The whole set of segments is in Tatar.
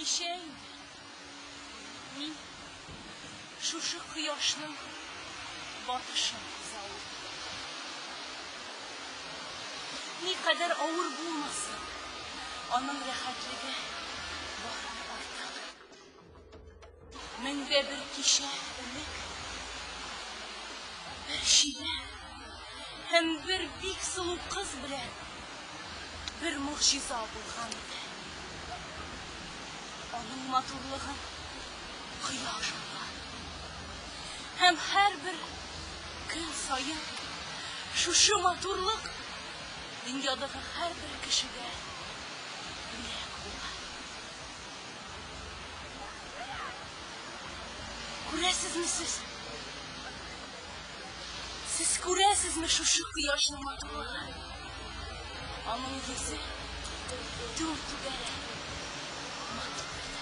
Кичә инде мин шушы кояшның батышын күзаллыйм. Никадәр авыр булмасын, аның рәхәтлеге барыбер артык. Меңдә бер кичә элек бер чибәр һәм бер бик сылу кыз белән бер могҗиза булган иде. Аның матурлыгын кояш алган. Һәм һәрбер көн саен шушы матурлык дөньядагы һәрбер кешегә бүләк була. Күрәсезме сез? Сез күрәсезме шушы кояшның матурлыгын? Аның йөзе түм-түгәрәк, матур иде.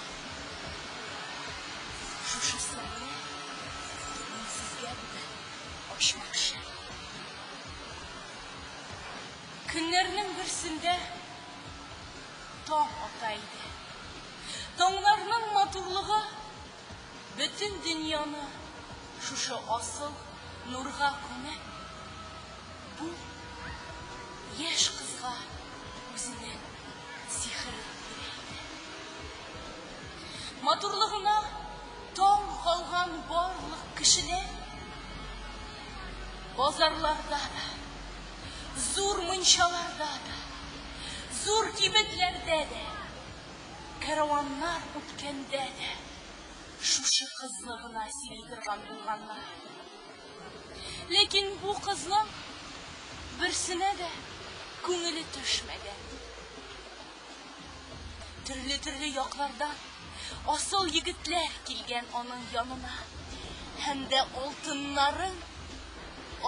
Шушы серне мин сезгә бүген ачмакчы. Көннәрнең берсендә таң ата иде. Таңнарның матурлыгы бөтен дөньяны шушы асыл нурга күмеп, бу яшь кызга үзенең сихерен бирә иде. Матурлыгына таң калган барлык кешеләр базарларда да, зур мунчаларда да, зур кибетләрдә дә, кәрваннар үткәндә дә шушы кызны гына сөйли торган булганнар. Ләкин бу кызның берсенә дә күңеле төшмәгән. Төрле-төрле яклардан асыл егетләр килгән аның янына һәм дә алтыннарын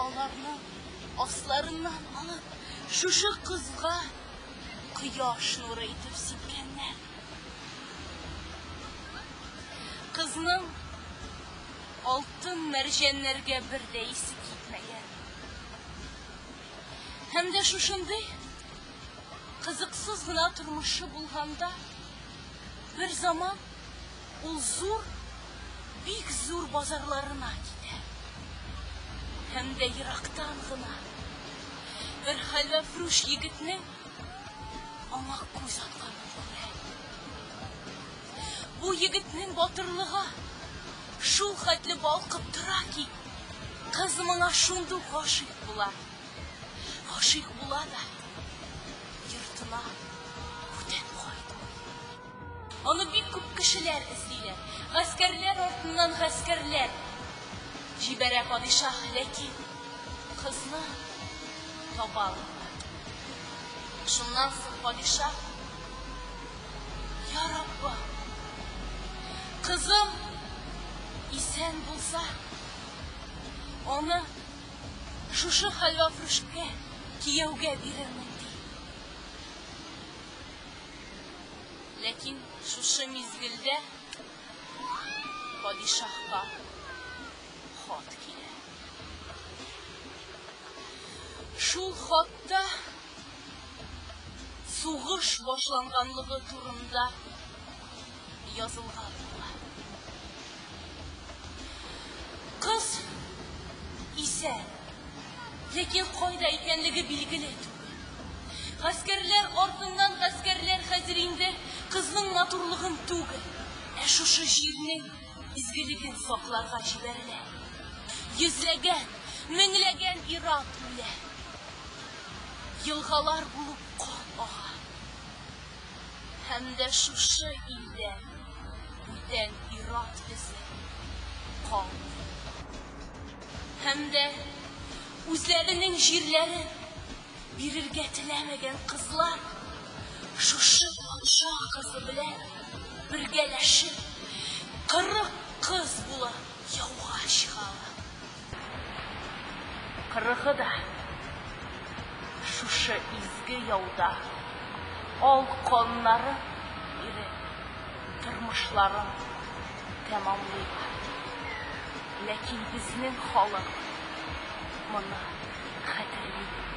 аларның асларыннан алып, шушы кызга кояш нуры итеп сипкәннәр. Кызның алтын мәрҗәннәргә бер дә исе китмәгән. Һәм дә шушындый кызыксыз гына тормышы булганда, бер заман ул зур, бик зур базарларына китә. Һәм дә ерактан гына бер хәлвәфрүш егетнең аңа күз атканын күрә. Бу егетнең батырлыгы шул хәтле балкып тора ки, кыз моңа шундук гашыйк була. Гашыйк була да, йортына бүтән кайтмый. Аны бик күп кешеләр эзлиләр. Гаскәрләр артыннан гаскәрләр җибәрә падишаһ, ләкин кызны таба алмыйлар. Шуннан соң падишаһ, Я Раббым, кызым исән булса, аны шушы хәлвәфрүшкә кияүгә бирермен, ди. Ләкин шушы мизгелдә падишаһка хат килә. Шул хатта сугыш башланганлыгы турында язылган була. Кыз исән, ләкин кайда икәнлеге билгеле түгел. Гаскәрләр артыннан гаскәрләр хәзер инде кызның матурлыгын түгел, ә шушы җирнең изгелеген сакларга җибәрелә. Йөзләгән, меңләгән ир-ат үлә. Елгалар булып кан ага. Һәм дә шушы илдә бүтән ир-ат эзе калмый. Һәм дә үзләренең җирләрен бирергә теләмәгән кызлар шушы патша кызы белән бергәләшеп, 40 кыз булып яуга чыгалар. Кырыгы да шушы изге яуда ал каннарын биреп, тормышларын тәмамлыйлар. Ләкин безнең халык моны хәтерли.